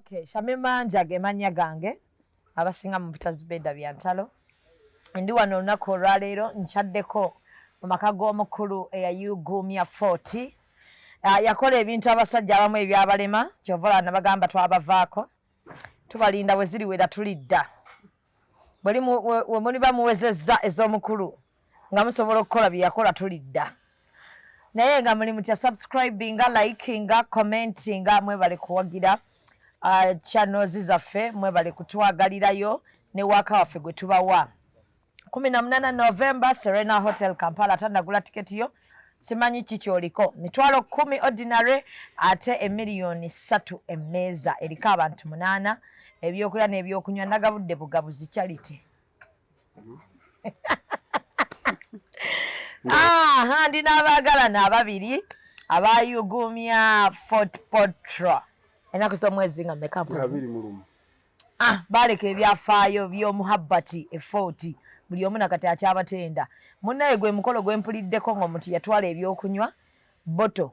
Okay, Shamima Njage mannya gange, abasinga mu mpita Zubeda Byantalo. Ndi wano olunaku olwaleero nkyaddeko mu maka g'omukulu eyayuuguumya 40. Yakola ebintu abasajja abamu ebyabalema, kyova olaba nabagamba twabavaako. Tubalinda bwe ziriwera tulidda. Bwe muliba muwezezza ez'omukulu nga musobola okukola bye yakola tulidda. Naye nga muli mutya, subscribinga, likinga, commentinga, mwebale kuwagira channels zaffe, mwebale kutwagalirayo ne waaka waffe gwe tubawa. 18 November, Serena Hotel Kampala. Tannagula tiketi yo, simanyi ki kyoliko. 10,000 ordinary, ate 3 million emmeeza eriko abantu 8, ebyokulya n'ebyokunywa nagabudde bugabuzi, charity. Aha, ndi n'abaagalana ababiri abayugumya Fort Portal. Ennaku z'omwezi nga mmeka mpozi? 21. Ah, baleka ebyafaayo by'omuhabbati e Fort, buli omu nakati akyabatenda. Munnaye gwe mukolo gwe mpuliddeko ng'omuntu yatwala ebyokunywa boto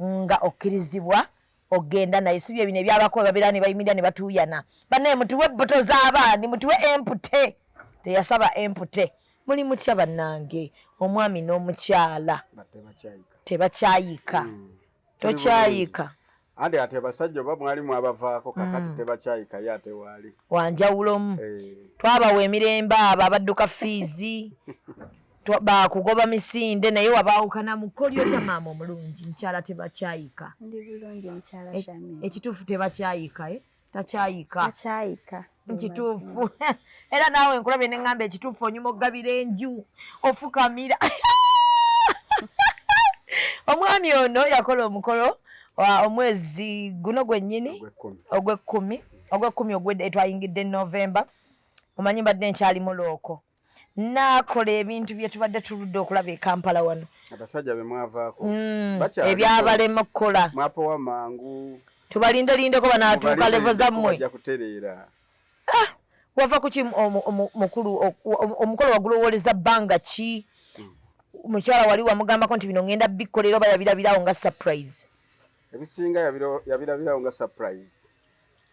nga okkirizibwa ogenda naye, si bye bino ebyabako babeera ne bayimirira ne batuuyana. Bannaye, mutuwe boto z'abaani, mutuwe empty. Teyasaba empty. Muli mutya bannange, omwami n'omukyala? Tebakyayika. Tebakyayika. Tokyayika. Ate ate basajja oba mwali mwabavaako, kakati tebakyayika ye ate waali. Wanjawulomu. Eh. Twabawa emirembe abo abadduka fiizi, bakugoba misinde, naye wabaawukana mukoli otya maama omulungi, nkyala tebakyayika? Ndi bulungi, mukyala Shamim. Ekituufu tebakyayika, eh? Takyayika. Takyayika. Nkituufu, era naawe nkulabye neŋŋamba ekituufu, onyuma okugabira enju, ofukamira. Omwami ono yakola omukolo omwezi guno gwennyini. Ogw'ekkumi. Ogw'ekkumi ogwedde, twayingidde Novemba. Omanyi mbadde nkyali mulooko, naakola ebintu bye tubadde tuludde okulaba e Kampala wano. Abasajja be mwavaako Bakyali. Ebyabalema okukola. Mwapowa mangu. Tubalindelindeko, banaatuuka level zammwe. Bajja kutereera. Wava kuki mukulu? Omukolo wagulowooleza bbanga ki? Mukyala wali wamugambako nti bino ngenda bikolera, oba yabirabirawo nga surprise? Ebisinga yabirabirawo nga surprise.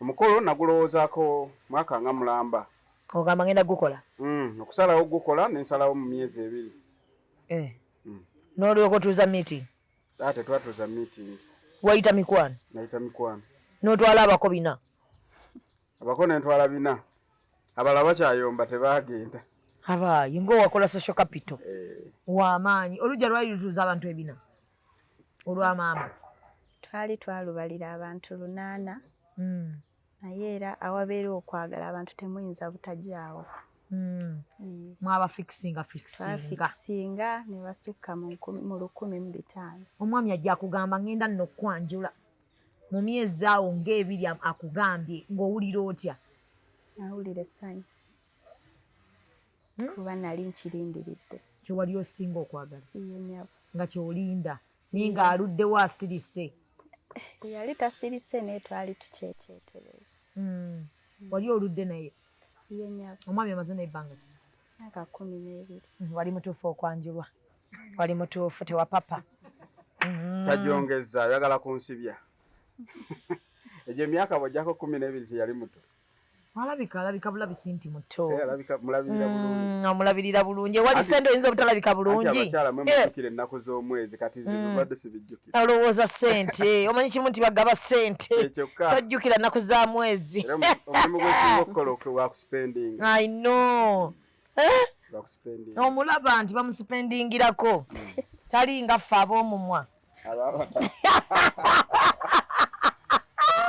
Omukolo nagulowoozaako mwaka nga mulamba. Ogamba ngenda gukola? Okusalawo gukola nensalawo mu myezi 2. Eh. N'olyoka otuuza meeting? Ate twatuuza meeting. Wayita mikwano? Nayita mikwano. N'otwala abako bina? Abako nentwala bina, abalala bakyayomba, tebagenda. Abaayi, ng'owakola social capital Eh, w'amaanyi. Olujja lwali lutuuza abantu ebina olwamaama? Twali twalubalira abantu 8. Naye era awabeera okwagala abantu temuyinza butajaawo. Eh. Mwaba fixinga fixinga. Twafixinga ne basukka mu 1500. Omwami ajja akugamba ngenda nno okwanjula mu myezi awo ng'ebiri, akugambye ng'owulira otya? Nawulira essanyu kuba nali nkirindiridde. Kyewali osinga okwagala? Iye nyabo. Nga kyolinda, naye ng'aluddewo asirise. Yali tasirise, naye twali tukyekyetereza. Wali oludde naye? Iye nyabo. Omwami amaze naye ebbanga ki? Myaka 12. Wali mutuufu okwanjulwa, wali mutuufu, tewapapa. Tajongeza, oyagala kunsibya. Egyo emyaka bw'ojjako 12, teyali muto. Alabika, alabika bulabisi nti muto. Eh, alabika mulabirira bulungi. Omulabirira bulungi. Ewali sente oyinza obutalabika Anti bulungi. abakyala mwe mujjukira ennaku z'omwezi, kati nze zibadde sibijjukira. Olowooza sente, omanyi kimu nti bagaba sente. Ekyokka. Tojjukira nnaku za mwezi. Era omulimu gwesinga okukola wakuspendinga. I know. Eh? Wakuspendinga. Omulaba nti bamusipendingirako, tali nga ffe ab'omumwa.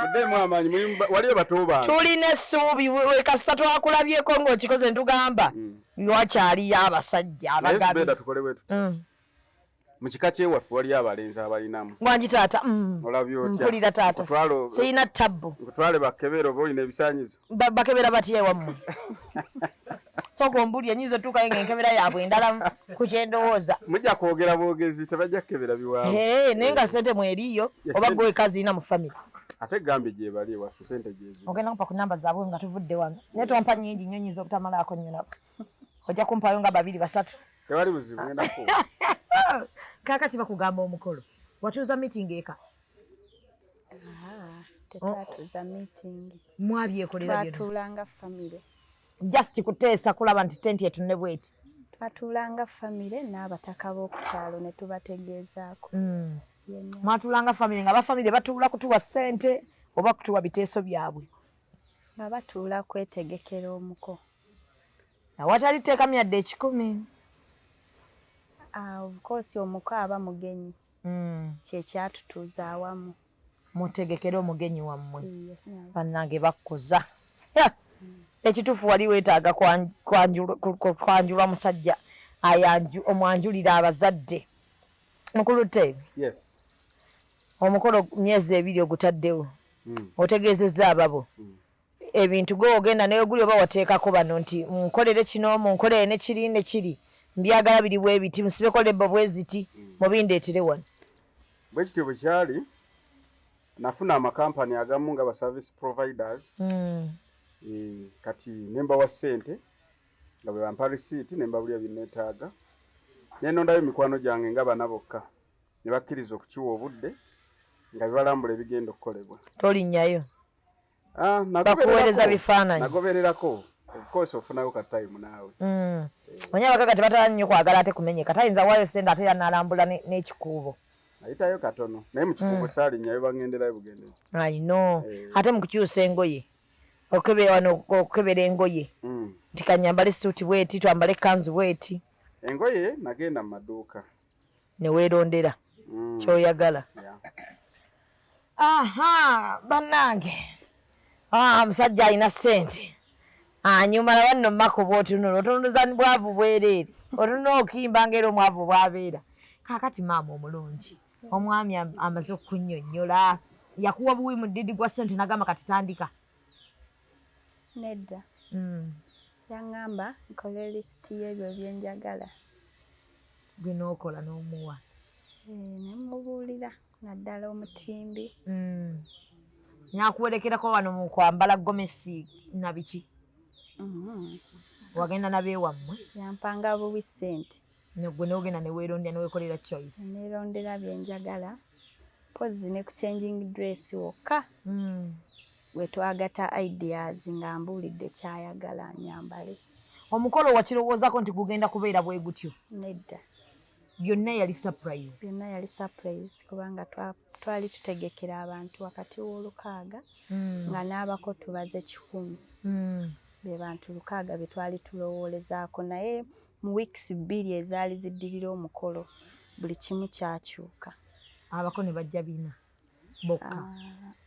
Muddemu amaanyi, waliyo bato bange. Tulina essuubi. Kasita twakulabyeko ng'okikoze, ntugamba lwakyaliyo abasajja Naye abagabi. Zubeda, tukole bwe tuti. Mu kika kyewaffe waliyo abalenzi abalinamu. Wangi taata. Olabye otya? Mpulira taata. Sirina tabbu. Nkutwale bakebere oba olina ebisaanyizo. Bakebera batya ewammwe? Sooka ombulye, nyinza otuukayo ng'enkebera yaabwe endala ku kyendowooza. Mujja kwogera bwogezi, tebajja kukebera biwaawo. Hey, naye nga sente mweriyo oba gwe weka zirina mu family? Ate gambye gyebali ewaffe sente gyeziri. Ogenda kumpa ku namba zaabwe nga tuvudde wano, naye tompa nnyingi nnyo, nyinza obutamalaako nnyo nabo. Ojja kumpayo nga babiri basatu. Tewali buzibu, ngenda kuwa. Kaakati bakugamba omukolo, watuuza meeting eka? Ah, Tetwatuuza meeting. Mwabyekolera byonna? Twatuulanga famire. Just kuteesa kulaba nti tenti etunne bweti? Twatuulanga famire n'abataka b'oku kyalo ne tubategeezaako. Ye nnyabo. Mwatuulanga famire, nga bafamire batuula kutuwa ssente oba kutuwa biteeso byabwe? Nga batuula kwetegekera omuko. Awatali tteekamu yadde 100? Ah, of course omuko aba mugenyi. Kye kyatutuuza awamu. Mutegekere omugenyi wammwe. Yes, nnyabo. Bannange bakkuza. Ekituufu wali weetaaga kwanjulwa musajja omwanjulira abazadde. Mukulu Teebe. Yes. Omukolo myezi 2 ogutaddewo. Otegeezezza ababo. Ebintu gwe ogenda naye guli oba wateekako bano nti munkolere kino, munkolere ne kiri ne kiri. Mbyagala biri bwe biti, musibeko lebbo bwe ziti, mubindeetere wano. Bwe kityo bwe kyali, nafuna amakampani agamu nga ba service providers. Kati ne mbawa ssente nga bwe bampa receipt ne mbabulya bye neetaaga. Ne nnondayo mikwano gyange nga bana bokka ne bakkiriza okukiwa obudde nga bibalambula ebigenda okukolebwa. Tolinnyayo? Bakuweereza bifaananyi. Nagobererako. Of course ofunayo ka time naawe. Omanyi abagagga tebatera nnyo kwagala ate kumenyeka, tayinza waayo ssente ate era n'alambula n'ekikuubo. Ayitayo katono naye mu kikuubo saalinnyayo, bangenderayo bugendezi. I know. Ate mu kukyusa engoye, okebera wano, okebera engoye. Nti kanyambale suuti bweti, twambale ekkanzu bweti. Engoye nagenda mu maduuka. Ne weerondera ky'oyagala. Aha, bannange. Omusajja alina ssente. Anyuma laba nno Mako bw'otunula, otunuza bwavu bwereere. Otunula okimba ng'era omwavu bw'abeera. Kaakati maama omulungi, omwami amaze okunnyonnyola, yakuwa buwi mu ddidi gwa ssente n'agamba kati tandika. Nedda. Yaŋŋamba nkole lisiti y'ebyo bye njagala. Gwe n'okola n'omuwa. Ne mmubuulira naddala omutimbi. N'akuwerekerako wano mu kwambala gomesi na biki? Wagenda n'abeewammwe? Yampanga buwi ssente. Gwe n'ogenda ne weerondera ne weekolera choice. Neerondera bye njagala. Mpozzi ne ku changing dress wokka. We twagatta ideas nga mbuulidde ky'ayagala nyambale. Omukolo wakirowoozaako nti gugenda kubeera bwe gutyo? Nedda. Byonna yali surprise. Byonna yali surprise kubanga twali tutegekera abantu wakati w'olukaaga nga n'abako tubaze 100. Be bantu 600 be twali tulowoolezaako, naye mu weeks 2 ezaali ziddirira omukolo buli kimu kyakyuka. Abako ne bajja bina bokka.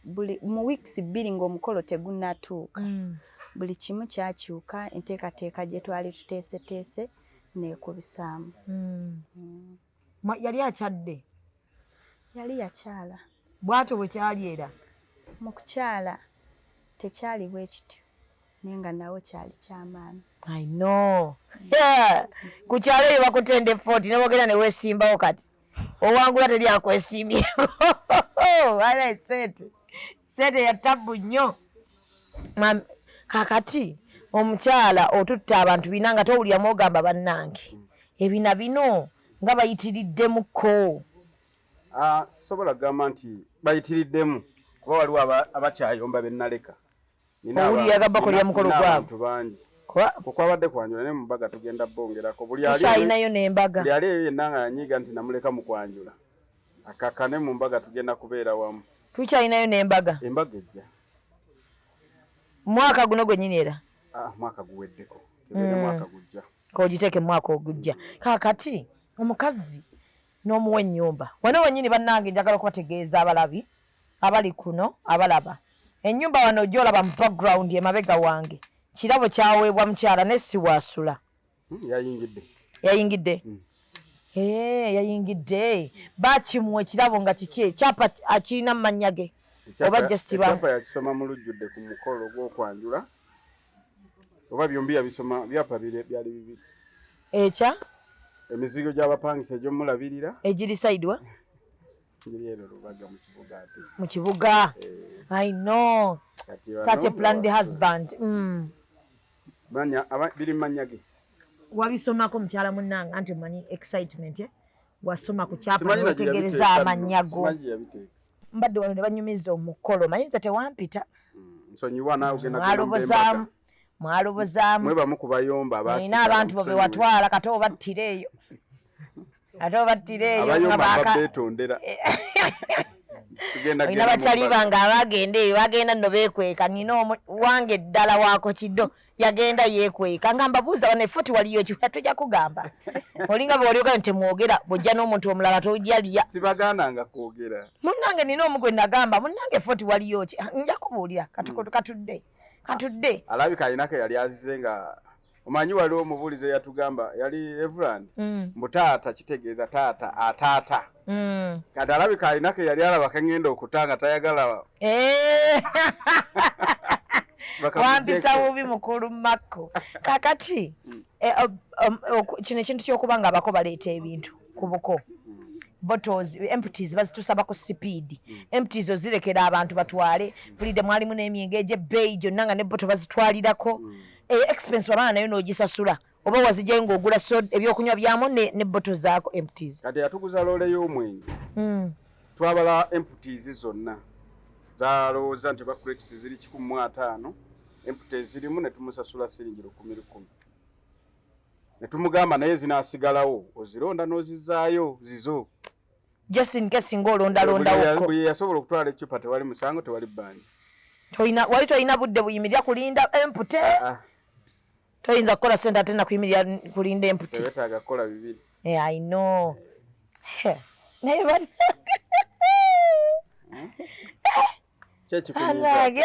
Buli mu weeks 2 ng'omukolo tegunnatuuka. Buli kimu kyakyuka, enteekateeka gye twali tuteeseteese neekubisaamu. Yali akyadde? Yali yakyala. Bw'atyo bwe kyali era? Mu kukyala tekyali bwe kityo, naye nga nawo kyali ky'amaanyi. I know. Yeah. Ku kyalo eyo bakutenda effooti ne bw'ogenda ne weesimbawo kati. Owangula teri akwesiimyeko. Wala ssente. Ssente ya ttabbu nnyo. Kaakati omukyala otutta abantu bina nga towuliramu ogamba bannange. Ebina bino nga bayitiriddemukko. Sisobola kugamba nti bayitiriddemu kuba waliwo abakyayomba be nnaleka. Owulira agamba bakolera mukolo Nina gwabwe. abantu bangi. Okwabadde kwanjula naye mu mbaga tugenda bongerako. Buli Tukyalinayo n'embaga. ali eyo yenna nga yanyiiga nti namuleka mu kwanjula. Akakkane mu mbaga tugenda kubeera wamu. Tukyalinayo n'embaga. Embaga ejja. Mwaka guno gwennyini era? Mwaka guweddeko. Tubeere mwaka gujja. K'ogiteeke mu mwaka ogujja. Kaakati omukazi n'omuwa ennyumba. Wano wennyini bannange njagala okubategeeza abalabi abali kuno abalaba. Ennyumba wano gy'olaba mu background emabega wange. Kirabo kyaweebwa mukyala ne si waasula. Yayingidde. Yayingidde? Yayingidde. Baakimuwa ekirabo nga kiki? Ekyapa akirina mu mannya ge. Oba just ba- Ekyapa yakisoma mu lujjudde ku mukolo gw'okwanjula. Oba byombi yabisoma, byapa byali bibiri. Ekya? Emizigo gy'abapangisa egy'omulabirira. Egiri side wa? Ngeri eno Lubaga mu kibuga ate. Mu kibuga. I know. Kati bano Such a planned nga husband. Manya, biri mu mannya ge. Wabisomako mukyala munnange anti omanyi excitement, eh? Wasoma ku kyapa Simanyi na gye n'otegereza yabiteeka amannya nno. go. Simanyi gye yabiteeka. Mbadde wano ne banyumiza omukolo, manyi nze tewampita. Nsonyiwa naawe ogenda Mwalobozaamu, mwalobozaamu. Mwebamu kubayomba. Olina abantu bo bewatwala, kate obattira eyo, ate obattira eyo. Abayomba babetondera. Tugenda. Olina bakyali bange abagenda eyo, bagenda nno beekweka. Nina wange ddala waako kiddo yagenda yeekweka nga mbabuuza bano efoti waliyo ki, tojja kugamba olinga bwolioga nti temwogera, bw'ojja n'omuntu omulala tojja lya. Sibagananga kwogera. Munnange nina omugwe nagamba, munnange foti waliyo ki, nja kubuulira. Katudde, katudde. Alabika alinako yali azize nga omanyi waliwo omubuulizi eyatugamba yali Reverend, mbu taata kitegeeza taata ataata. Kati alabika alinako yali alaba keŋŋenda okuta nga tayagala. Wampisa bubi mukulu Makko. Kakati kino ekintu kyokuba nga abako baleeta ebintu ku buko, bottles empties bazitusaba ku speed, empties ozirekera abantu batwale. Bulidde mwalimu n'emyenge egy'ebbeeyi gyonna nga ne bottle bazitwalirako. Expense wabaana nayo n'ogisasula oba wazijjayo ng'ogula ebyokunywa byamu ne bottle zaako empties. Kati yatuguza loole y'omwenge. Twabala empties zonna zalowooza nti ba crates ziri 150, empties zirimu ne tumusasula siringi 1,000 1,000, ne tumugamba naye zinaasigalawo ozironda n'ozizaayo zizo. Just in case ng'olondalondawoko. Buli yasobola okutwala eccupa tewali musango, tewali bbanja. Toyina, wali toyina budde buyimirira kulinda empty. Ah, ah. Toyinza kukola sente ate nakuyimirira kulinda empty. Tewetaaga kukola bibiri. Yeah, I know. Naye bannange. Kyekikunyiza? Bannange.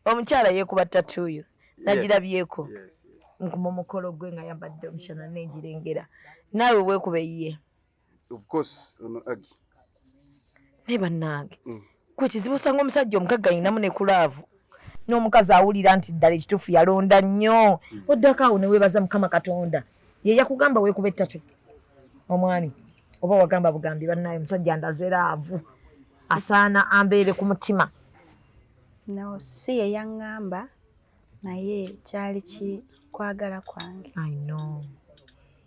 Omukyala yeekuba tattoo yo nagirabyeko. Yes. Nkuma omukolo gwe nga yambadde omushana nenjirengera, naawe weekuba eyiye. Of course, ono Agi. Naye bannange, gwe kizibu osanga omusajja omugagga ayinamu ne ku love n'omukazi awulira nti ddala ekituufu yalonda nnyo. Oddako awo ne weebaza Mukama Katonda ye yakugamba weekuba e tattoo omwami, oba wagamba bugambi, bannaye omusajja ndaze love, asaana ambeere ku mutima? No, si ye yaŋŋamba, naye kyali kwagala kwange. I know.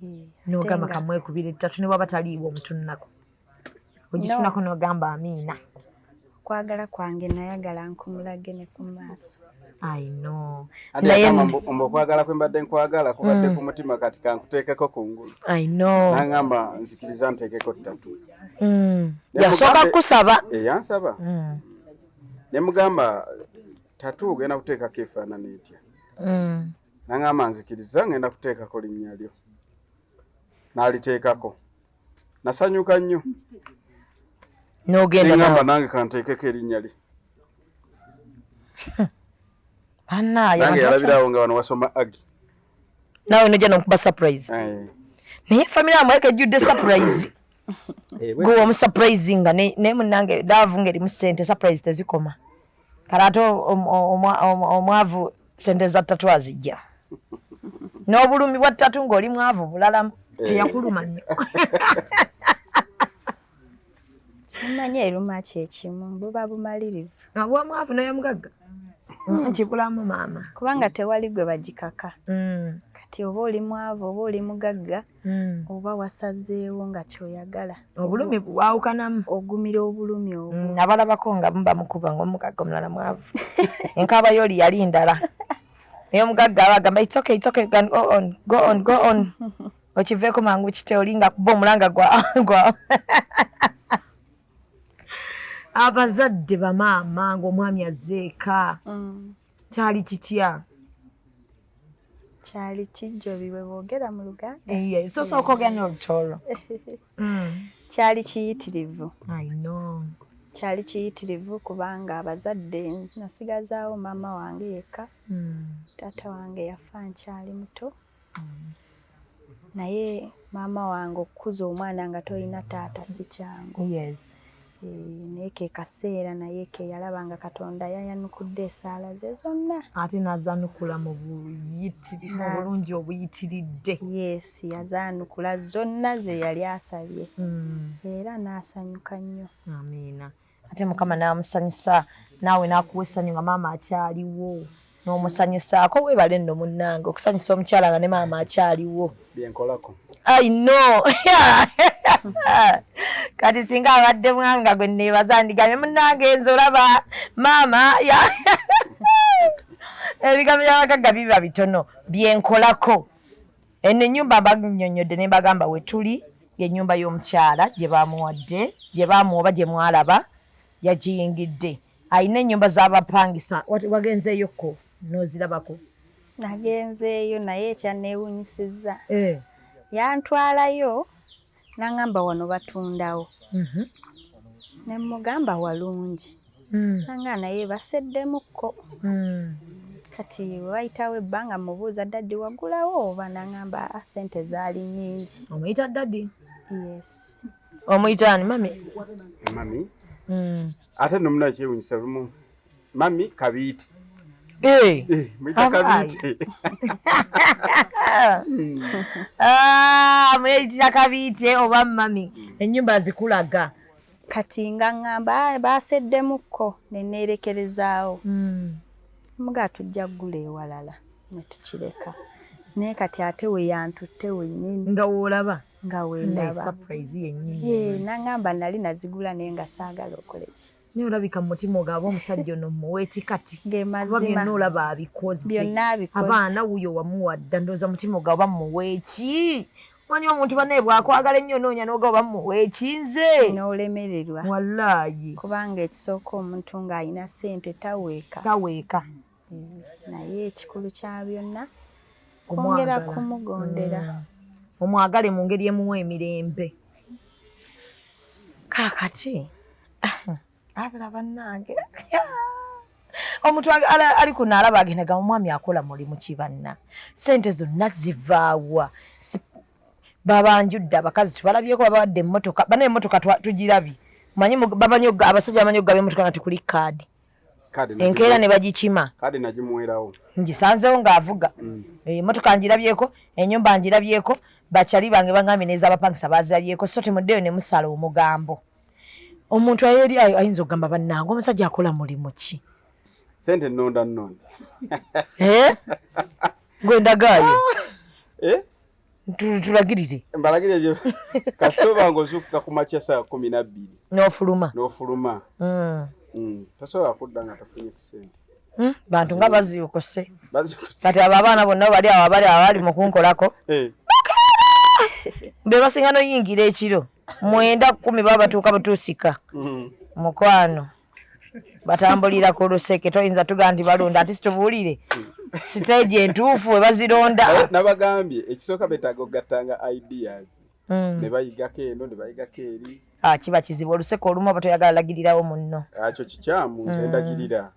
Nogamba Nogamba kamwekubira e tattoo ne bwaba taliiwo omutunnako ogitunako nogamba amiina. Kwagala kwange nayagala nkumulage ne ku maaso. I know. Ate Naye yagamba mbu okwagala kwe mbadde nkwagala kubadde ku mutima, kati kankuteekeko kungulu. I know. Nangamba nzikiriza nteekeko tattoo. Yasooka kusaba? Eyansaba. Ne mugamba tattoo ogenda kuteekako efaanana etya? Nangamba nzikiriza ngenda kuteekako linnya lyo. N'aliteekako, nasanyuka nnyo. N'ogenda. Neŋŋamba nange kanteekeko erinnya lye. Bannaaye. Nange yalabirawo nga wano wasoma Agi. Naawe nojja nokuba surprise. Naye family amweka ejjudde surprise. Gwe omusurprise nga naye munnange love ng'erimu ssente, surprise tezikoma. Kale ate omwavu sente za tattoo azijja n'obulumi bwa tattoo ng'oli mwavu bulalamu. Teyakuluma nnyo? Simanyi eruma kyekimu, buba bumalirivu. Abwa mwavu naye mugagga nkibulamu maama. Kubanga tewali gwe bagikaka. Kati oba oli mwavu oba oli mugagga, oba wasazeewo nga kyoyagala. Obulumi bwawukanamu. Ogumira obulumi obwo. Abalabako nga muba mukuba ngaomugagga omulala mwavu, enkaaba yooli yali ndala, naye omugagga aba agamba, "It's okay, it's okay, go on, go on, go on," okiveeko mangu kite oli nga kuba omulanga gwa abazadde bamaama ng'omwami azzeeka. Kyali kitya? Kyali kijjobi bwe boogera mu Luganda. Yes, so osooka ogenda n'Olutoro. Kyali kiyitirivu. I know. Kyali kiyitirivu kubanga abazadde nasigazaawo maama wange yekka. Taata wange yafa nkyali muto, naye maama wange okukuza omwana nga tolina taata si kyangu. Naye ke kaseera naye ke yalaba nga Katonda yayanukudde esaala ze zonna. Ate n'azanukula mu bulungi obuyitiridde. Yes, yazaanukula zonna ze yali asabye era n'asanyuka nnyo. Amiina. Ate Mukama n'amusanyusa, naawe n'akuwa essanyu nga maama akyaliwo n'omusanyusaako. Weebale nno munnange okusanyusa omukyala nga ne maama akyaliwo. Byenkolako. I know. Kati singa abadde mwanga gwe neebaza ndigambye munnange nze olaba maama ebigambo by'abagagga biba bitono byenkolako. Eno ennyumba mbannyonnyodde ne mbagamba we tuli y'ennyumba y'omukyala gye bamuwadde gye bamuwa oba gye mwalaba yagiyingidde. Alina ennyumba z'abapangisa. Wagenzeeyokko n'ozirabako? Nagenzeeyo naye ekyanneewuunyisizza yantwalayo n'aŋŋamba wano batundawo. Ne mmugamba walungi. Nanga naye baseddemukko. Kati we wayitawo ebbanga mmubuuza daddy wagulawo oba n'aŋŋamba ssente zaali nnyingi. Omuyita daddy? Yes. Omuyita ani mummy? Mummy. Ate nno munnaye kyewuunyisa lumu mummy Kabiite. Muyita Kabiite. Muyitira Kabiite oba mummy. Ennyumba zikulaga. Kati nga ŋŋamba baaseddemukko ne neerekerezaawo. Mugamba tujja kugula ewalala ne tukireka. Naye kati ate we yantutte wennyini. Nga w'olaba? Nga wendaba. Surprise yennyini. N'aŋŋamba nali nazigula naye nga saagala okole ki. Naye olabika mu mutima ogamba omusajja ono mmuwe ekikati. Ge mazima. Kuba byonna olaba abikoze. Byonna abikoze. Abaana wuuyo wamuwadda ndowooza mutima ogamba mmuwe ki? Omanyi omuntu bannaye bw'akwagala ennyo onoonya n'ogamba mmuwe ki nze? N'olemererwa. Wallaayi. Kubanga ekisooka omuntu ng'alina ssente taweeka. Taweeka. Naye ekikulu kya byonna kwongera kumugondera. Omwagale mu ngeri emuwa emirembe. Kaakati abula bannange. Omuntu ali kuno alaba agenda gamba omwami akola mulimu ki banna. Ssente zonna zivaawa. Babanjudde abakazi tubalabyeko babawadde emmotoka. Banna emmotoka tugirabye. Manyi abasajja bamanyi okugaba emmotoka nga tekuli kaadi. Enkeera ne bagikima. Kaadi nagimuweerawo. Ngisanzeewo ng'avuga. Emmotoka ngirabyeko, ennyumba ngirabyeko, bakyali bange bangambye n'ez'abapangisa baazirabyeko, so temuddeeyo ne musala omugambo. Omuntu eri ayinza okugamba bannange omusajja akola mulimu ki? Ssente nnonda nnonda. Gwe ndagaayo. Tulagirire. Mbalagirire kasita oba ng'ozuukuka ku makya ssaawa 12. N'ofuluma. N'ofuluma. Tosobola kudda nga tofunye ku ssente. Bantu nga baziikuse. Kati abo abaana bonna bali awo abali awo abali mu kunkolako. Be basinga n'oyingira ekiro. 9, 10 baba batuuka butuusika. Mukwano. Batambulira ku luseke toyinza tugamba nti balonda ate situbuulire. Siteegi entuufu we bazironda. Nabagambye ekisooka beetaaga okugattanga ideas. Ne bayigako eno ne bayigako eri. Kiba kizibu oluseke olumu oba toyagala lagirirawo munno. Ekyo kikyamu nze ndagirira.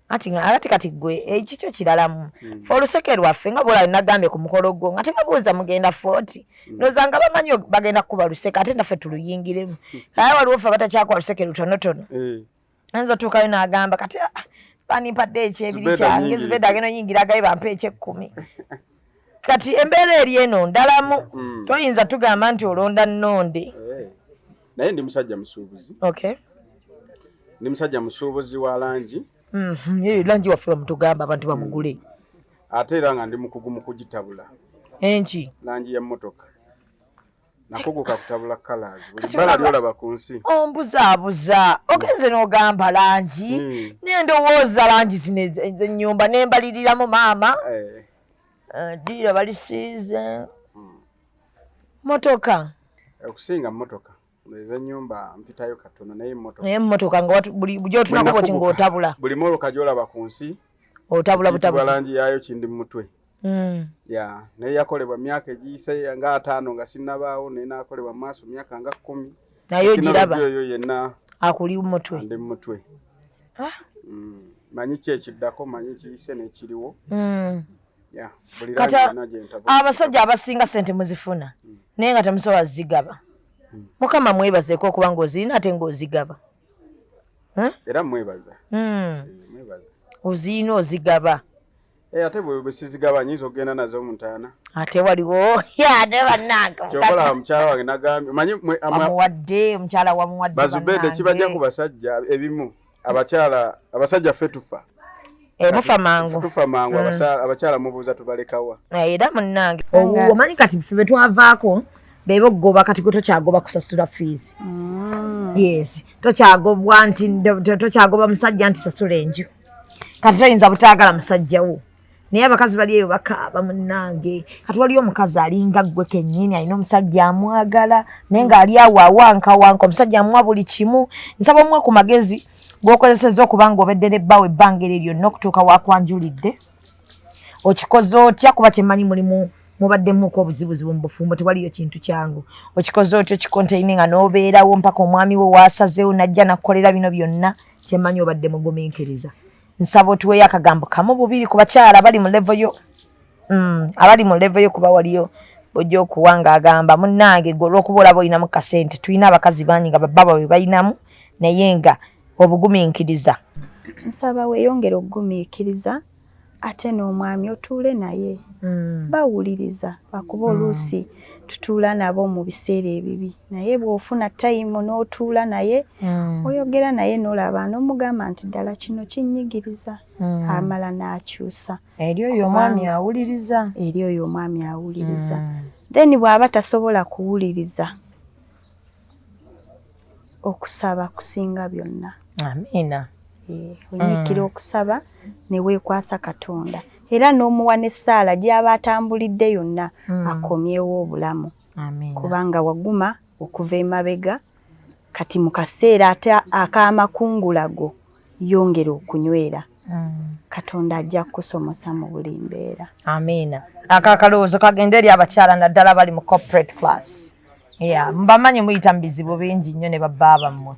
Ati kati ggwe ekikyo kiralamu. Ffe oluseke lwaffe nga bw'olaba nagambye ku mukolo gwo nga tebabuuza mugenda 40. Ndowooza nga bamanyi bagenda kukuba luseke ate naffe tuluyingiremu. Naye waliwo ffe abatakyakuba luseke lutonotono. Ayinza otuukayo n'agamba kati bandimpadde ekyebiri kyange Zubeda agenda oyingira agaye bampe eky'ekkumi. Kati embeera eri eno ndalamu. Toyinza tugamba nti olonda nnonde. Naye ndi musajja musuubuzi. Okay. Ndi musajja musuubuzi wa langi. Langi waffe bamutugamba abantu bamugule. Ate era nga ndi mukugu mu kugitabula. Enki? Langi y'emmotoka. Nakuguka kutabula colors. Buli bbala ly'olaba ku nsi. Ombuzaabuza. Ogenze n'ogamba langi. Ne ndowooza langi zino ez'ennyumba ne mbaliriramu maama. Ddiiro balisiize. Mmotoka. Okusinga mmotoka. Ez'ennyumba mpitayo katono naye mmotoka. Naye mmotoka nga buli gy'otunako bw'oti ng'otabula. Buli mmotoka gy'olaba ku nsi. Otabula butabuzi. Langi yaayo kindi mu mutwe. Ya, naye yakolebwa myaka egiyise nga 5 nga sinnabaawo, naye n'akolebwa mu maaso myaka nga 10. Naye ogiraba. Oyo yenna akuli mu mutwe. Ndi mu mutwe. Manyi ki ekiddako, manyi kiyise n'ekiriwo. Ya, buli langi yonna gye ntabula. Abasajja abasinga ssente muzifuna, naye nga temusobola zigaba. Mukama mwebazeeko okuba ng'ozirina ate ng'ozigaba. Era mwebaza. Mwebaza. Ozirina ozigaba. Ate bwe sizigaba nnyinza okugenda nazo mu ntaana. Ate waliwo ate bannange. Ky'okola mukyala wange nagambye, omanyi Wamuwadde, omukyala wamuwadde Bazubedde bannange. kibajja ku basajja ebimu, abakyala, abasajja ffe tufa. Eh, mufa mangu. Tufa mangu. Abakyala mubuuza tubalekawa. Era munnange omanyi kati ffe be twavaako beba okugoba, kati gwe tokyagoba kusasula fees. Yes, tokyagobwa nti tokyagoba musajja nti sasula enju, kati toyinza butaagala musajja wo. Naye abakazi bali eyo bakaaba munnange. Kati waliyo omukazi alinga ggwe kennyini, alina omusajja amwagala naye ng'ali awo awankawanka, omusajja amuwa buli kimu. Nsaba omuwe ku magezi g'okozesezza okuba nga obedde ne bbaawo ebbanga eryo lyonna okutuuka wakwanjulidde. Okikoze otya? Kuba kyemmanyi mulimu mubaddemuko obuzibuzibu mu bufumbo, tewaliyo kintu kyangu. Okikoze otya okikonteyini nga n'obeerawo mpaka omwami we waasazeewo najja nakukolera bino byonna? Kyemmanyi obadde mugumiikiriza. Nsaba otuweeyo akagambo kamu bubiri ku bakyala abali mu level yo, abali mu level yo, kuba waliyo bw'ojja okuwa ng'agamba munnange gwe olw'okuba olaba olinamu kasente. Tulina abakazi bangi nga babba baabwe balinamu naye nga obugumiikiriza. Nsaba weeyongere okugumiikiriza, ate n'omwami otuule naye, bawuliriza, lwakuba oluusi tutuula nabo mu biseera ebibi, naye bw'ofuna time n'otuula naye, oyogera naye n'olaba n'omugamba nti ddala kino kinnyigiriza, amala n'akyusa. Eri oyo omwami awuliriza. Eri oyo omwami awuliriza. Then bw'aba tasobola kuwuliriza, okusaba kusinga byonna. Amiina. Onyiikira okusaba ne weekwasa Katonda, era n'omuwa n'essaala gy'aba atambulidde yonna akomyewo obulamu, kubanga waguma okuva emabega. Kati mu kaseera ate ak'amakungula go yongera okunywera, Katonda ajja kukusomosa mu buli mbeera. Amiina. Ako akalowoozo kagenda eri abakyala naddala bali mu corporate class. Yeah, mbamanyi muyita mu bizibu bingi nnyo ne babba bammwe,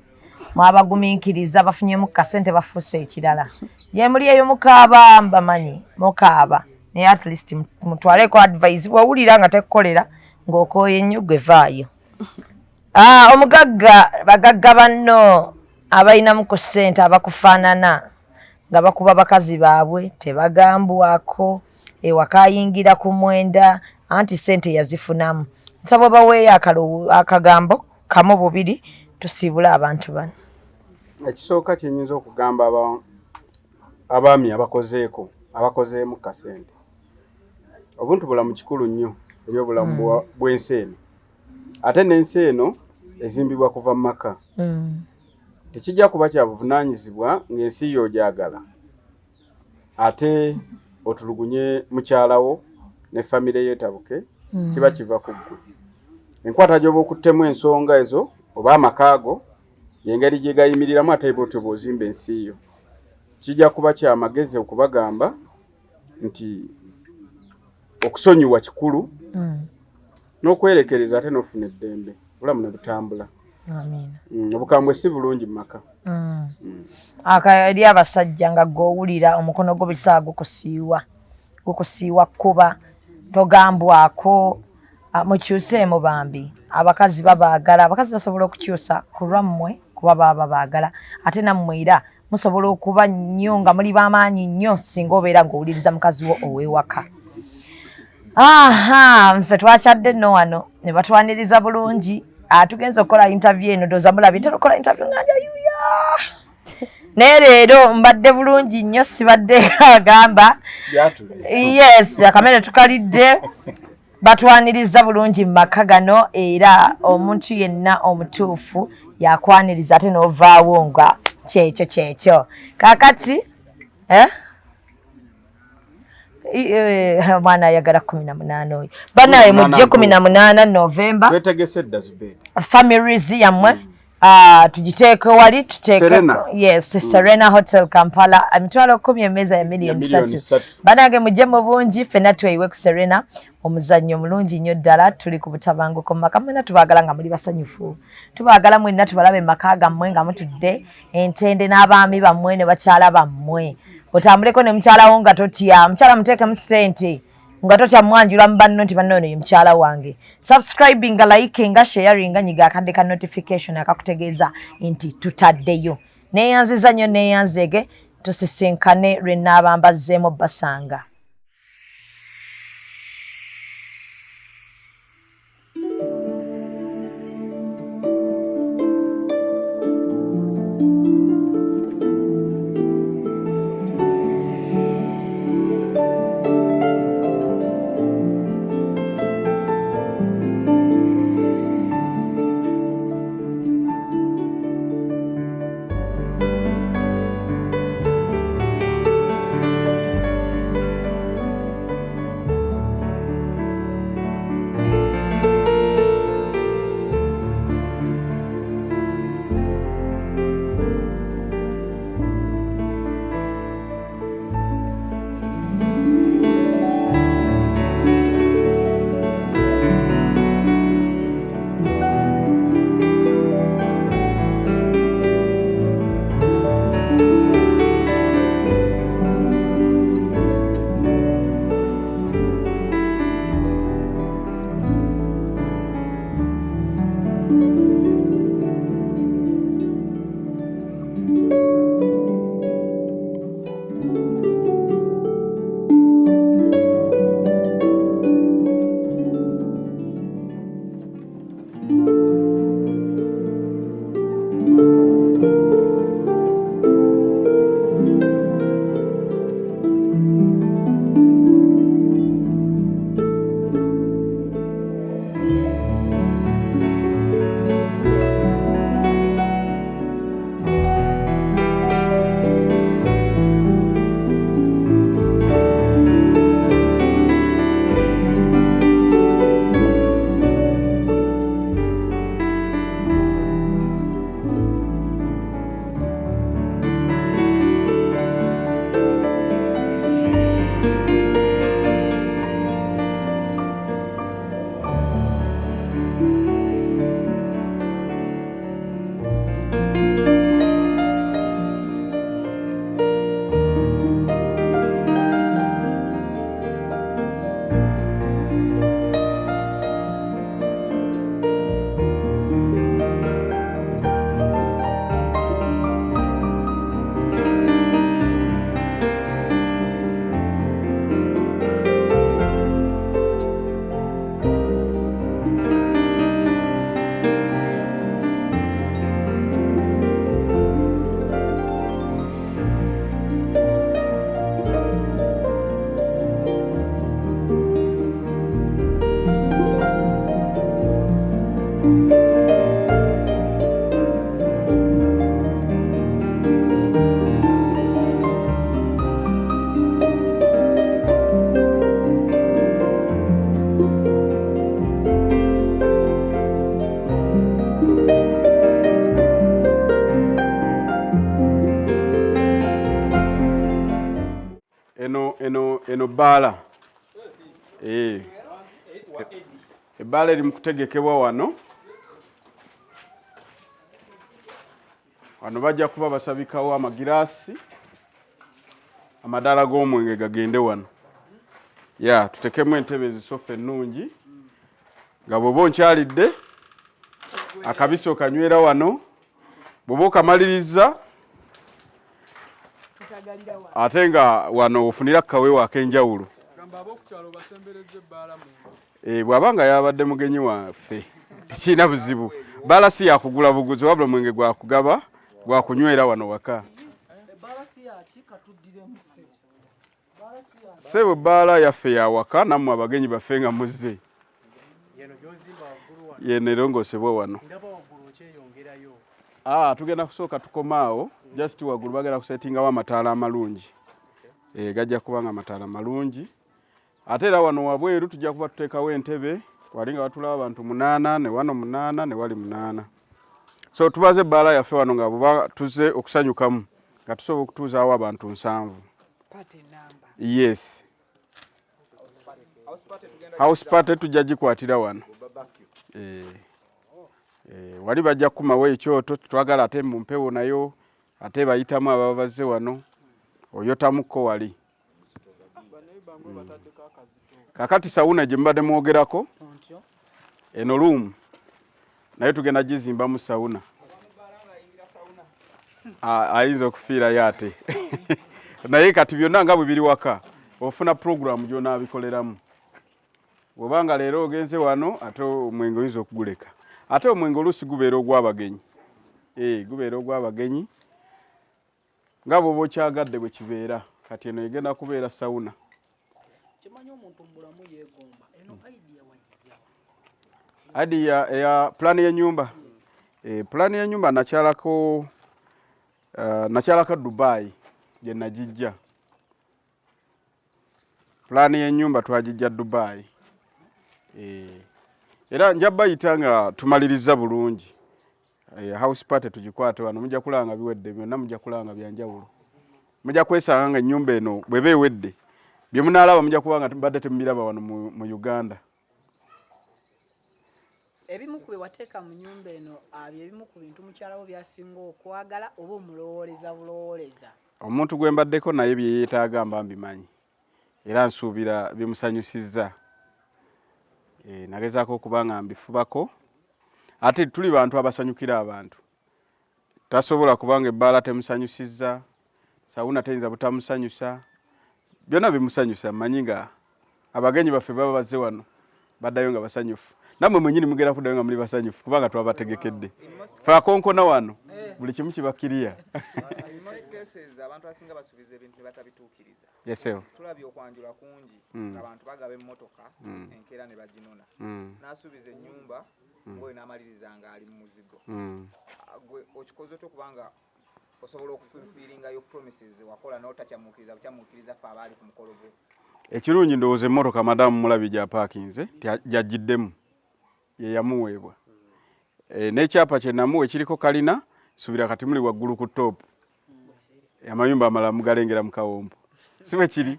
mwabagumiikiriza, bafunyemu kasente bafuuse ekirala. Gye muli eyo mukaaba, mbamanyi mukaaba, naye at least mutwaleko advice. Bw'owulira nga tekukolera ng'okooye nnyo, gwe vaayo. Ah, omugagga, bagagga banno abalinamu ku ssente abakufaanana nga bakuba bakazi baabwe tebagambwako, ewaka ayingira ku 9 anti ssente yazifunamu. Nsaba obaweeyo akagambo kamu bubiri tusiibule abantu bano. Ekisooka kyenyinza okugamba abaami abakozeeko, abakozeemu kasente, obuntu bulamu kikulu nnyo eri obulamu bw'ensi eno, ate n'ensi eno ezimbibwa kuva mu maka. Tekijja kuba kya buvunaanyizibwa ng'ensi yo ogyagala ate otulugunye mukyalawo ne famire yeetabuke. Kiba kiva ku ggwe, enkwata gy'oba okuttemu ensonga ezo oba amaka go y'engeri gye gayimiriramu, ate bwotyo bw'ozimba ensi yo. Kijja kuba kya magezi okubagamba nti okusonyiwa kikulu n'okwerekereza, ate n'ofuna eddembe, obulamu ne butambula. Obukambwe si bulungi mu maka. Eri abasajja nga gw'owulira omukono gwo bisaa gukusiiwa, gukusiiwa kkuba togambwako, mukyuseemu bambi. Abakazi babaagala, abakazi basobola okukyusa ku lwammwe kuba baba babaagala, ate nammwe era musobola okuba nnyo nga muli b'amaanyi nnyo singa obeera ng'owuliriza mukazi wo ow'ewaka. Aha, nfe twakyadde nno wano ne batwaniriza bulungi. Tugenze okukola interview eno, ndowooza mulabye ntera okukola interview nga njayuya, naye leero mbadde bulungi nnyo, sibadde agamba. Yes, akamere tukalidde, batwaniriza bulungi mu maka gano, era omuntu yenna omutuufu yakwaniriza ate n'ovaawo nga kyekyo kyekyo. Kakati eh? Omwana ayagala 18 oyo banaye, mujje 18 November. Twetegese dda, Zubeda. Families yammwe tugiteeke wali, tuteeke. Yes, Serena Hotel Kampala, 100,000 emmeeza ya 3 million. Banange mujje mu bungi, ffenna tweyiwe ku Serena, omuzannyo mulungi nnyo ddala. Tuli ku butabanguko mu maka. Mwenna tubaagala nga muli basanyufu, tubaagala mwenna tubalabe mu maka gammwe nga mutudde entende n'abaami bammwe ne bakyala bammwe. Otambuleko ne mukyalawo nga totya, mukyala muteekemu ssente nga totya mwanjula mu banno nti banno ono ye mukyala wange. Subscribinga, likinga, sharinga, nyiga akadde ka notification akakutegeeza nti tutaddeyo. Neeyanziza nnyo, neeyanzeege, tusisinkane lwe naaba mbazzeemu basanga. Eno eno eno bbaala eh. Ebbaala eri mu kutegekebwa wano. Wano bajja kuba basabikawo amagiraasi, amadaala g'omwenge gagende wano. Ya tutekemu entebe ezisofa ennungi nga bw'oba onkyalidde akabisi okanywera wano, bw'oba okamaliriza ate nga wano ofunira kaweewo ak'enjawulo. Eh, bw'aba nga yabadde mugenyi waffe tekirina buzibu. Bbaala si yakugula buguzi wabula omwenge gwa kugaba gwa kunywera wano waka. Ssebo bbaala yaffe ya waka nammwe abagenyi baffe nga muzze. Yeno erongoosebwa wano. Ah, tugenda kusooka tukome awo just waggulu bagenda kusetingawo amataala amalungi. Eh, gajja kuba nga amataala malungi. Ate era wano wabweru tujja kuba tuteekawo entebe wali nga watulawo abantu munaana ne wano munaana ne wali munaana. So tubaze ebbaala yaffe wano nga buba tuzze okusanyukamu nga tusobola okutuuzaawo abantu 7. Yes. House party tujja gikwatira wano. Eh, eh, wali bajja kukumawo ekyoto twagala ate mu mpewo nayo ate bayitamu ababa bazze wano oyotamukko wali. Kakati sawuna gye mubadde mwogerako eno luumu naye tugenda gizimbamu sawuna ayinza okufiirayo ate naye kati byonna nga bwe biri waka ofuna puroguramu gy'onaabikoleramu bw'oba nga leero ogenze wano ate omwenge oyinza okuguleka ate omwenge oluusi gubeera ogw'abagenyi eh, gubeera ogw'abagenyi nga bwoba okyagadde bwe kibeera kati eno egenda kubeera sawuna. Kimanyi omuntu mu bulamu yeegomba eno idea wagijja wa? Idea eya pulaani y'ennyumba eh, pulaani y'ennyumba nakyalako nakyalako Dubai gye nagijja. Pulaani y'ennyumba twagijja Dubai eh, era nja bayita nga tumalirizza bulungi. House party tugikwate wano, mujja kulaba nga biwedde byonna, mujja kulaba nga byanjawulo. Mujja kwesanga nga ennyumba eno bw'eba ewedde bye munaalaba mujja kuba nga mbadde temubiraba wano mu Uganda. Ebimu ku bye wateeka mu nnyumba eno bye bimu ku bintu mukyala wo by'asinga okwagala oba omulowooleza bulowooleza? Omuntu gwe mbaddeko naye bye yeetaaga mba mbimanyi era nsuubira bimusanyusizza. Nagezaako okuba nga mbifubako ate tuli bantu abasanyukira abantu. Tasobola kuba nga ebbaala temusanyusizza, sawuna teyinza butamusanyusa, byonna bimusanyusa. Mmanyi nga abagenyi baffe baba bazze wano baddayo nga basanyufu. Nammwe mwennyini mugenda kuddayo nga muli basanyufu kubanga twabategekedde. Fe akonkona wano buli kimu kiba kiriya. Abantu abasinga basuubiza ebintu ne batabituukiriza. Yes, sir. Tulabye okwanjula kungi abantu bagaba emmotoka enkeera ne baginona. N'asuubiza ennyumba ng'oyo n'amaliriza ng'ali mu muzigo. Gwe okikoze otya okubanga osobola okufulfiringa yo promises wakola n'otakyamuukiriza bukyamuukiriza ffe abaali ku mukolo gwo? Ekirungi ndowooza emmotoka madamu mulabye gy'apaakinze gy'ajjiddemu ye yamuweebwa. N'ekyapa kye namuwa ekiriko kalina suubira kati muli waggulu ku top. Amayumba amalala mugalengera mu kawompo. Si bwe kiri?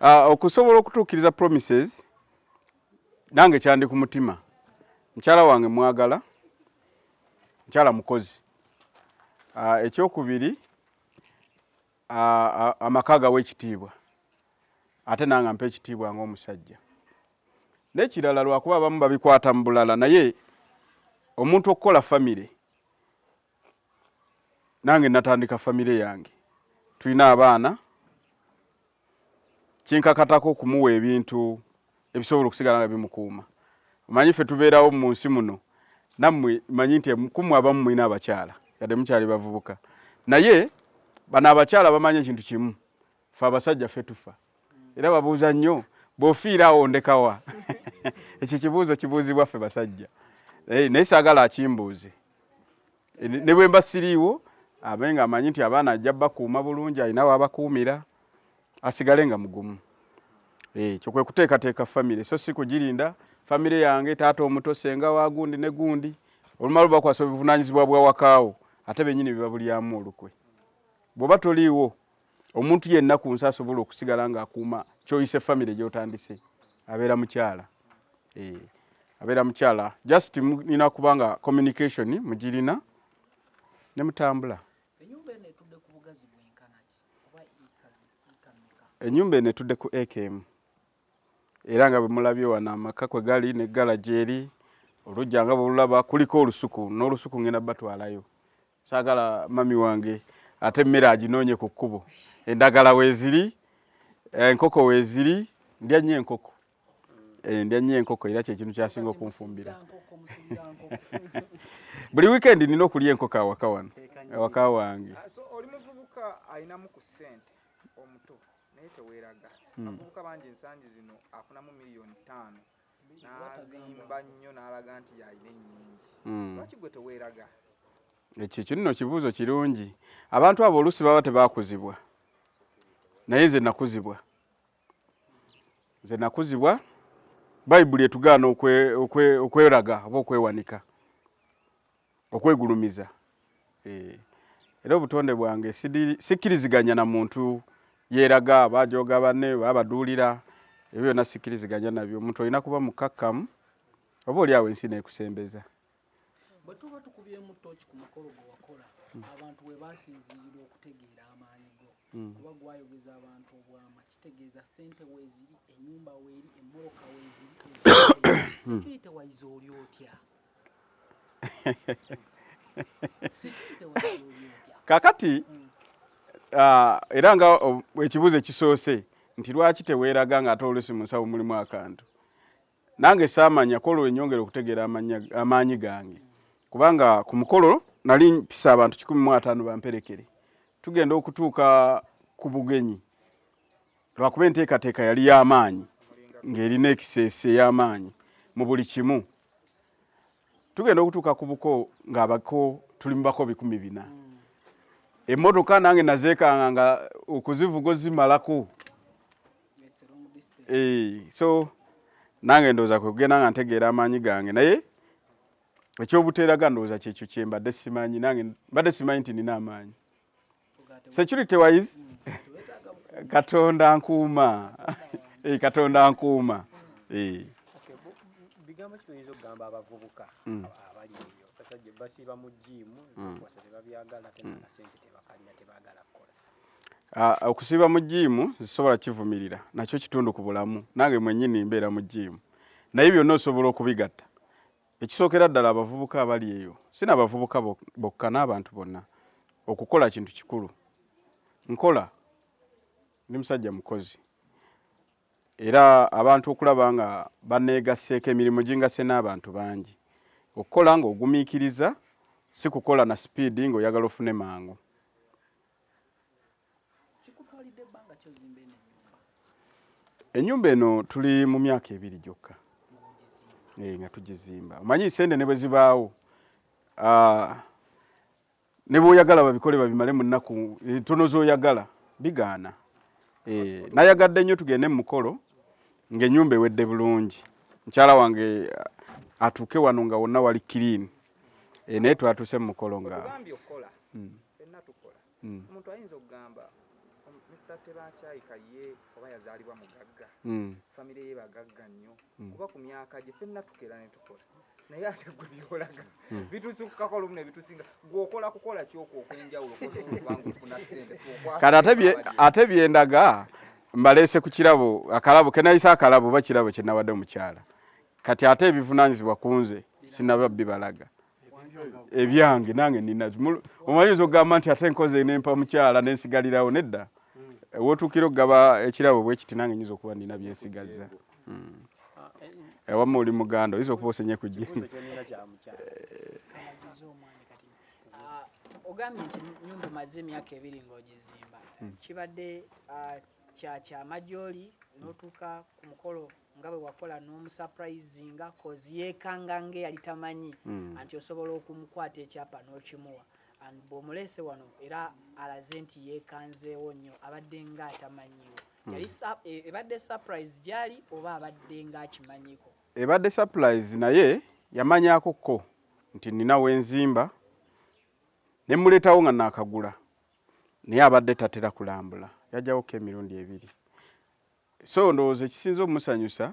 Okusobola okutuukiriza promises nange kyandi ku mutima. Mukyala wange mwagala, mukyala mukozi. Ekyokubiri amaka gawa ekitiibwa ate nange ampa ekitiibwa ng'omusajja. N'ekirala lwakuba abamu babikwata mu bulala, naye omuntu okukola famire, nange natandika famire yange, tulina abaana, kinkakatako okumuwa ebintu ebisobola okusigala nga bimukuuma. Omanyi ffe tubeerawo mu nsi muno, nammwe manyi nti kumwe abamu mulina abakyala yadde mukyali bavubuka, naye bano abakyala bamanyi ekintu kimu, ffe abasajja ffe tufa. Era babuuza nnyo, bw'ofiira awo ondekawa? Ekyo ekibuuzo kibuuzibwa ffe basajja. Naye saagala akimbuuze. Ne bwe mba siriiwo, abe nga amanyi nti abaana ajja bakuuma bulungi, alina w'abakuumira, asigale nga mugumu. Ekyo kwe kuteekateeka famire, so si kugirinda famire yange, taata omuto, ssenga wa gundi ne gundi. Olumala bakwasa obuvunaanyizibwa bwa wakaawo, ate bennyini bebabulyamu olukwe. Bw'oba toliiwo, omuntu yenna ku nsi asobola okusigala ng'akuuma ky'oyise famire gy'otandise, abeera mukyala. Abeera mukyala. Just mulina kuba nga communication mugirina ne mutambula. Ennyumba eno etudde ku bugazi bwenkana ki? Oba eka mmeka? Ennyumba eno etudde ku eka emu. Era nga bwe mulabye wano amaka kwe gali ne garage eri, oluggya nga bw'olulaba kuliko olusuku, n'olusuku ngenda batwalayo. Saagala mami wange ate emmere aginoonye ku kkubo. Endagala weeziri, enkoko weeziri, ndya nnyo enkoko. Ndya nnyo enkoko era kye kintu kyasinga okunfumbira. Buli weekend nina okulya enkoko awaka wano, awaka wange. So oli muvubuka alinamu ku ssente omuto naye teweeraga. Abavubuka bangi ensangi zino afunamu 5,000,000 n'azimba nnyo n'alaga nti y'alina ennyingi. Lwaki gwe teweeraga? Ekyo kino kibuuzo kirungi. Abantu abo oluusi baba tebaakuzibwa, naye nze nakuzibwa. Nze nakuzibwa, Bayibuli etugaana okweraga oba okwewanika, okwegulumiza. Era obutonde bwange sikkiriziganya na muntu yeeraga, aba ajooga banne, oba abaduulira, ebyo byonna sikkiriziganya nabyo. Omuntu olina kuba mukkakkamu, oba oli awo ensi n'ekusembeza. Bwe tuba tukubyemu ttooki ku mukolo gwe wakola, abantu we basinziirira okutegeera amaanyi go, kuba gwayogeza abantu obwama, kitegeeza ssente weeziri, ennyumba weeri, emmoloka weeziri, security wise oli otya? Security wise oli otya? Kakati, era nga ekibuuzo ekisoose nti lwaki teweeraga ng'ate oluusi mu nsawo mulimu akantu. Nange saamanya ko olwo nnyongera okutegeera amaanyi gange, kubanga ku mukolo nali mpisa abantu 150 bamperekere. Tugenda okutuuka ku bugenyi, lwakuba enteekateeka yali y'amaanyi ng'erina ekiseese ey'amaanyi mu buli kimu. Tugenda okutuuka ku buko ng'abako tuli mu bako 400. Emmotoka nange nazeekanga nga okuzivuga ozimalako. So nange ndowooza kwe kugenda nga ntegeera amaanyi gange, naye ekyobuteeraga ndowooza kyekyo kye mbadde simanyi. Nange mbadde simanyi nti nina amaanyi. Security wise, Katonda nkuuma. Katonda nkuuma. Bigambo ki byoyinza okugamba abavubuka abali eyo? Abasajja basiiba mu gym, okuwasa tebabyagala, ate n'akasente tebakalina, tebaagala kukola. Okusiiba mu gym nsobola kivumirira, nakyo kitundu ku bulamu. Nange mwennyini mbeera mu gym, naye byonna osobola okubigatta. Ekisookera ddala abavubuka abali eyo, si n'abavubuka bokka, n'abantu bonna, okukola kintu kikulu. Nkola, ndi musajja mukozi. Era abantu okulaba nga baneegasseeko emirimu gingase n'abantu bangi. Okukola ng'ogumiikiriza si kukola na sipiidi ng'oyagala ofune mangu. Kikutwalidde ebbanga ki ozimba eno ennyumba? Ennyumba eno tuli mu myaka 2 gyokka nga tugizimba. Omanyi sente ne bwe zibaawo ne bw'oyagala babikole babimale mu nnaku ntono z'oyagala bigaana. Nayagadde nnyo tugende mu mukolo ng'ennyumba ewedde bulungi, mukyala wange atuuke wano nga wonna wali clean. Naye twatuuse mu mukolo nga otugambye okukola, ffenna tukola. Omuntu ayinza okugamba Mr. Tebakyayika ye oba yazaalibwa mugagga, famire ye bagagga nnyo, kuba ku myaka gye ffenna tukeera ne tukola, naye ate gwe byolaga bitusukkako olumu ne bitusinga. Gwe okola kukola kyokwo okw'enjawulo kw'osobola okuba nga ofuna ssente? Kati ate byendaga mbaleese ku kirabo, akalabo ke nayise akalabo oba kirabo kye nawadde omukyala. Kati ate ebivunaanyizibwa ku nze sinnaba bibalaga. Ebyange nange nina. Omanyi okugamba nti ate nkoze nempa mukyala nensigalirawo, nedda. W'otuukira okugaba ekirabo bwe kiti nange nnyinza okuba nina bye nsigazza. Ewamu oli muganda oyinza okuba osenye ku jjingo. Ogambye nti nnyumba omaze emyaka 2 ng'ogizimba. Kibadde kya kyama gy'oli n'otuuka ku mukolo nga bwe wakola n'omusurprisinga, cause yeekanga ng'eyali tamanyi anti osobola okumukwata ekyapa n'okimuwa, and bw'omuleese wano era alaze nti yeekanzeewo nnyo, abadde nga atamanyiiwo. Yali ebadde surprise gy'ali oba abadde ng'akimanyiiko? Ebadde surprise, naye yamanyaako ko nti nina wenzimba ne muleetawo nga naakagula, naye abadde tatera kulambula, yajjawoko emirundi 2. So ndowooza ekisinza omusanyusa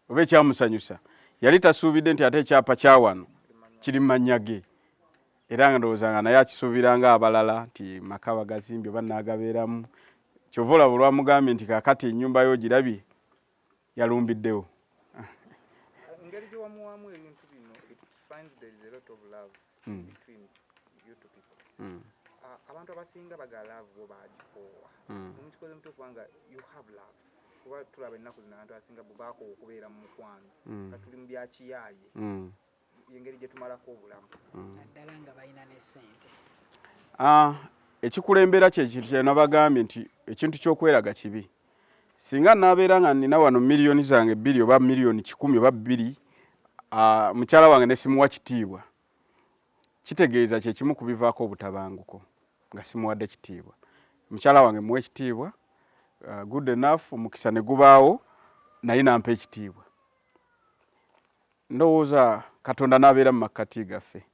oba ekyamusanyusa, yali tasuubidde nti ate ekyapa kya wano kiri mu mannya ge, era nga ndowooza nga naye akisuubira nga abalala nti maka bagazimbye oba naagabeeramu. Kyova olaba olwamugambye nti kaakati ennyumba yo ogirabye, yalumbiddewo. Engeri gye wamuwaamu ebintu bino, it finds there is a lot of love between you two people. Abantu abasinga bagala love bo bagikoowa. Mukikoze mutya okubanga you have love? Kuba tulaba ennaku zino abantu abasinga bo bakoowa okubeera mu mukwano, nga tuli mu byakiyaaye, engeri gye tumalako obulamu. Naddala nga balina ne ssente. Ekikulembera kyekintu kyenabagambye nti ekintu ky'okweraga kibi. Singa naabeera nga nina wano miliyoni zange 2 oba miliyoni 100 oba 2, mukyala wange ne simuwa kitiibwa, kitegeeza kye kimu ku bivaako obutabanguko nga simuwadde kitiibwa. Mukyala wange muwa ekitiibwa, good enough, omukisa ne gubaawo naye nampa ekitiibwa. Ndowooza Katonda n'abeera mu makkati gaffe.